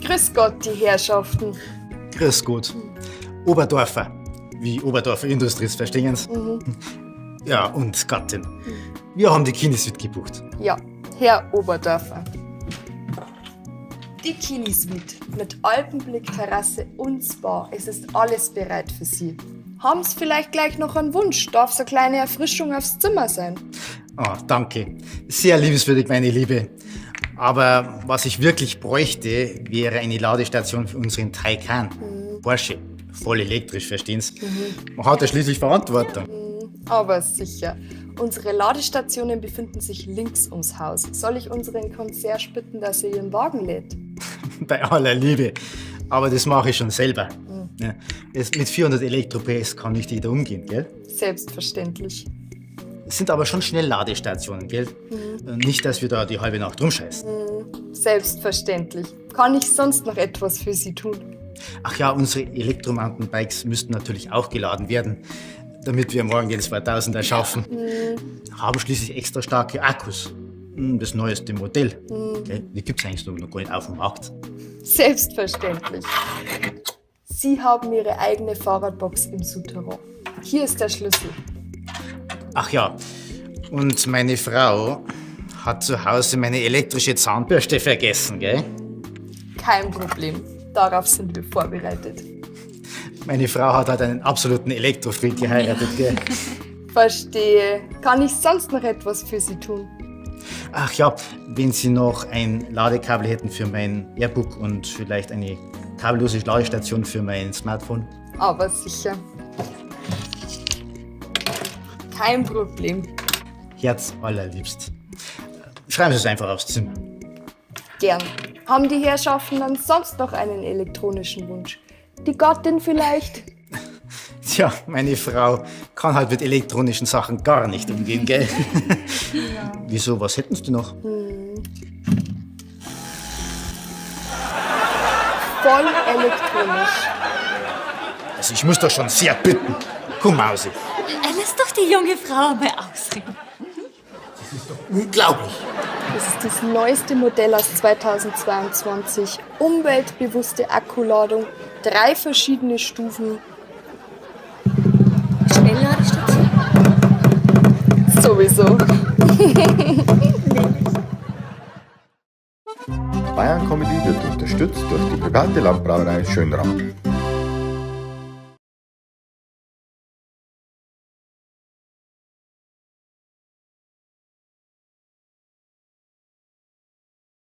Grüß Gott, die Herrschaften. Grüß Gott. Oberdorfer. Wie Oberdorfer Industries, verstehen Sie? Ja, und Gattin. Wir haben die Kini-Suite gebucht. Ja, Herr Oberdorfer. Die Kini-Suite mit Alpenblick, Terrasse und Spa. Es ist alles bereit für Sie. Haben Sie vielleicht gleich noch einen Wunsch? Darf so eine kleine Erfrischung aufs Zimmer sein? Ah, danke. Sehr liebenswürdig, meine Liebe. Aber was ich wirklich bräuchte, wäre eine Ladestation für unseren Taycan. Porsche. Voll elektrisch, verstehen Sie? Man hat ja schließlich Verantwortung. Aber sicher. Unsere Ladestationen befinden sich links ums Haus. Soll ich unseren Concierge bitten, dass er Ihren Wagen lädt? Bei aller Liebe. Aber das mache ich schon selber. Ja, mit 400 Elektro-PS kann nicht jeder umgehen, gell? Selbstverständlich. Es sind aber schon Schnellladestationen, gell? Nicht, dass wir da die halbe Nacht rumscheißen. Selbstverständlich. Kann ich sonst noch etwas für Sie tun? Ach ja, unsere Elektro-Mountainbikes müssten natürlich auch geladen werden, damit wir morgen den 2000er schaffen. Haben schließlich extra starke Akkus. Das neueste Modell. Gell? Die gibt's eigentlich noch gar nicht auf dem Markt. Selbstverständlich. Sie haben Ihre eigene Fahrradbox im Souterrain. Hier ist der Schlüssel. Ach ja, und meine Frau hat zu Hause meine elektrische Zahnbürste vergessen, gell? Kein Problem. Darauf sind wir vorbereitet. Meine Frau hat halt einen absoluten Elektrofreak geheiratet, gell? Verstehe. Kann ich sonst noch etwas für Sie tun? Ach ja, wenn Sie noch ein Ladekabel hätten für mein Airbook und vielleicht eine kabellose Ladestation für mein Smartphone. Aber sicher. Kein Problem. Herz allerliebst. Schreiben Sie es einfach aufs Zimmer. Gern. Haben die Herrschaften dann sonst noch einen elektronischen Wunsch? Die Gattin vielleicht? Tja, meine Frau kann halt mit elektronischen Sachen gar nicht umgehen, gell? Ja. Wieso, was hätten Sie noch? Voll elektronisch. Also ich muss doch schon sehr bitten. Komm, Mausi. Lass doch die junge Frau mal ausreden. Das ist doch unglaublich. Das ist das neueste Modell aus 2022. Umweltbewusste Akkuladung, 3 verschiedene Stufen. Schnellladestation? Sowieso. Bayern Comedy wird unterstützt durch die private Landbrauerei Schönram.